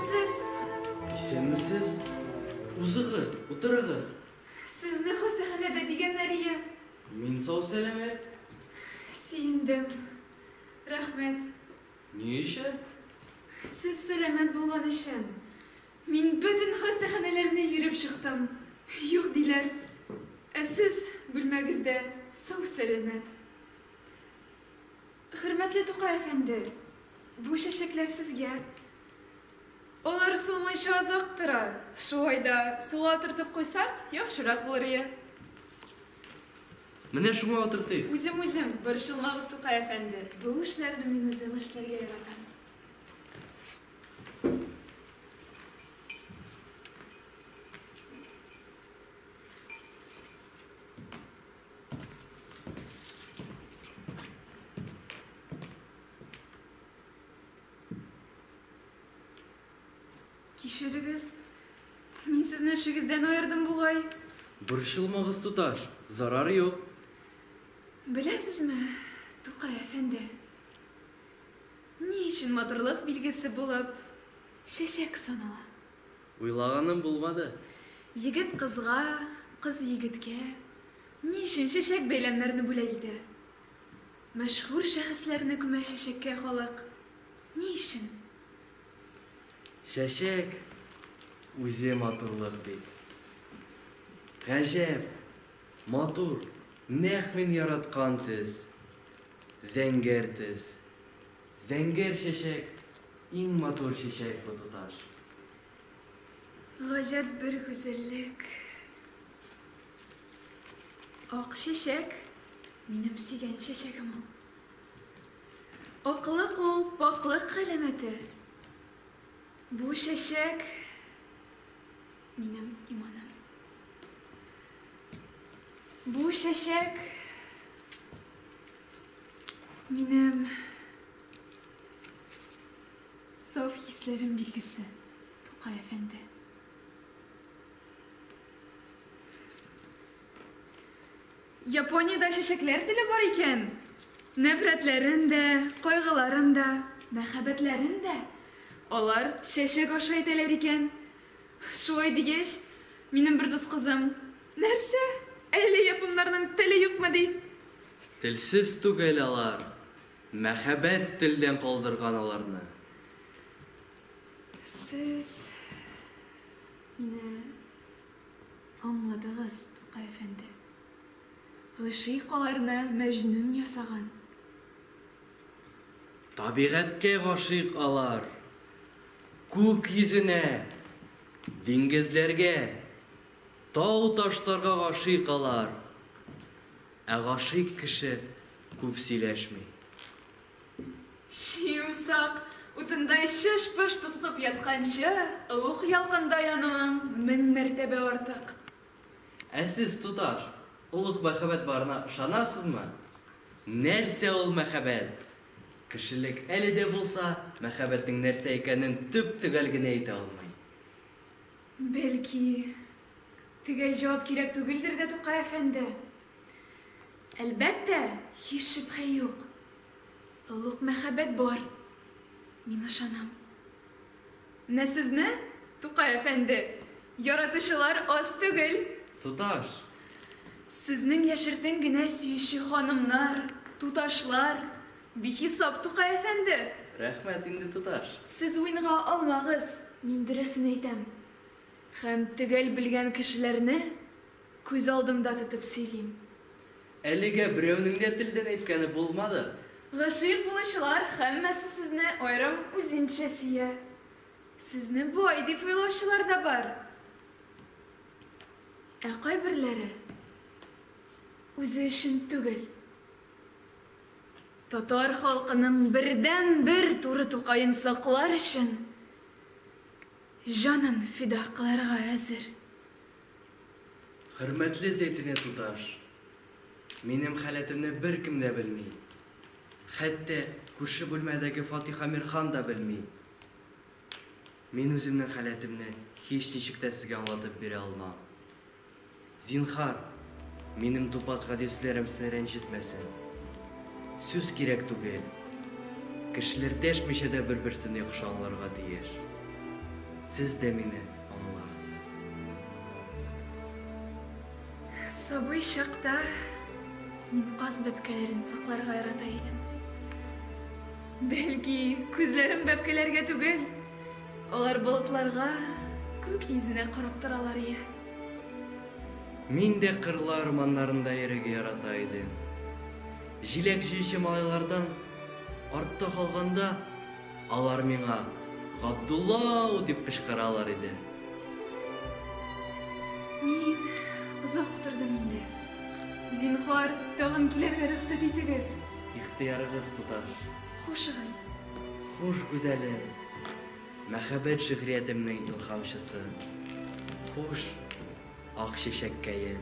Исәнмесез. Исәнмесез. Узыгыз, утырыгыз. Сезне хастаханәдә дигәннәр ие. Мин сау-сәламәт. Сөендем. Рәхмәт. Ни өчен? Сез сәламәт булган өчен. Мин бөтен хастаханәләрне йөреп чыктым. Юк, диләр. Ә сез бүлмәгездә сау-сәламәт. Хөрмәтле Тукай әфәнде, бу чәчәкләр сезгә. Алар сулмыйча озак тора. Шулай да суга утыртып куйсак, яхшырак булыр ие. Менә шуңа утыртыйк. Үзем, үзем, борчылмагыз, Тукай әфәнде. Бу эшләрне мин үзем эшләргә яратам. Кичерегез, мин сезне эшегездән аердым бугай. Борчылмагыз, туташ, зарар юк. Беләсезме, Тукай әфәнде, ни өчен матурлык билгесе булып чәчәк санала? Уйлаганым булмады. Егет кызга, кыз егеткә ни өчен чәчәк бәйләмнәрне бүләк итә? Мәшһүр шәхесләрне күмә чәчәккә халык. Ни өчен? Чәчәк үзе матурлык бит. Гаҗәп, матур, нәкъ мин яраткан төс. Зәңгәр төс. Зәңгәр чәчәк, иң матур чәчәк бу, туташ. Гаҗәп бер гүзәллек. Ак чәчәк, минем сөйгән чәчәгем ул. Аклык ул, пакьлык галәмәте. Бу чәчәк, минем иманым. Бу чәчәк, минем саф хисләрем билгесе, Тукай әфәнде. Япониядә чәчәкләр теле бар икән. Нәфрәтләрен дә, кайгыларын да, мәхәббәтләрен дә алар чәчәк аша әйтәләр икән. Шулай дигәч, минем бер дус кызым, Нәрсә, әллә японнарның теле юкмы, ди. Телсез түгел алар, мәхәббәт телдән калдырган аларны. Сез мине аңладыгыз, Тукай әфәнде. Гашыйк аларны Мәҗнүн ясаган. Табигатькә гашыйк алар. Күк йөзенә, диңгезләргә, тау-ташларга гашыйк алар. Ә гашыйк кеше күп сөйләшми. Чи усак утындай чыш-пыш пыскып ятканчы, олуг ялкында януың мең мәртәбә артык. Ә сез, туташ, олуг мәхәббәт барына ышанасызмы? Нәрсә ул мәхәббәт? Кешелек әле дә булса мәхәббәтнең нәрсә икәнен төп-төгәл генә әйтә алмый. Бәлки, төгәл җавап кирәк түгелдер дә, Тукай әфәнде? Әлбәттә, һич шөбһә юк. Олуг мәхәббәт бар. Мин ышанам. Менә сезне, Тукай әфәнде, яратучылар аз түгел. Туташ! Сезнең яшертен генә сөюче ханымнар, туташлар бихисап, Тукай әфәнде. Рәхмәт инде, туташ. Сез уенга алмагыз, мин дөресен әйтәм. Һәм төгәл белгән кешеләрне күз алдымда тотып сөйлим. Әлегә берәүнең дә телдән әйткәне булмады. Гашыйк булучылар һәммәсе сезне аерым үзенчә сөя. Сезне бай дип уйлаучылар да бар. Ә кайберләре үзе өчен түгел. Татар халкының бердәнбер туры Тукаен саклар өчен җанын фида кылырга әзер. Хөрмәтле Зәйтүнә туташ, минем халәтемне беркем дә белми. Хәтта күрше бүлмәдәге Фатих Әмирхан да белми. Мин үземнең халәтемне һичничек тә сезгә аңлатып бирә алмам. Зинһар, минем тупас гади сүзләрем сезне рәнҗетмәсен. Сүз кирәк түгел. Кешеләр дәшмичә дә бер-берсен яхшы аңларга тиеш. Сез дә мине аңларсыз. Сабый чакта мин каз бәбкәләрен сакларга ярата идем. Бәлки, күзләрем бәбкәләргә түгел, алар болытларга, күк йөзенә карап торалар ие. Мин дә кырлай урманнарында йөрергә ярата идем. Җиләк җыючы малайлардан артта калганда, алар миңа Габдулла дип кычкыралар иде. Мин озак утырдым инде. Зинһар, тагын килергә рөхсәт итегез. Ихтыярыгыз, туташ. Хушыгыз. Хуш, гүзәлем. Мәхәббәт шигъриятемнең илһамчысы. Хуш, ак чәчәккәем.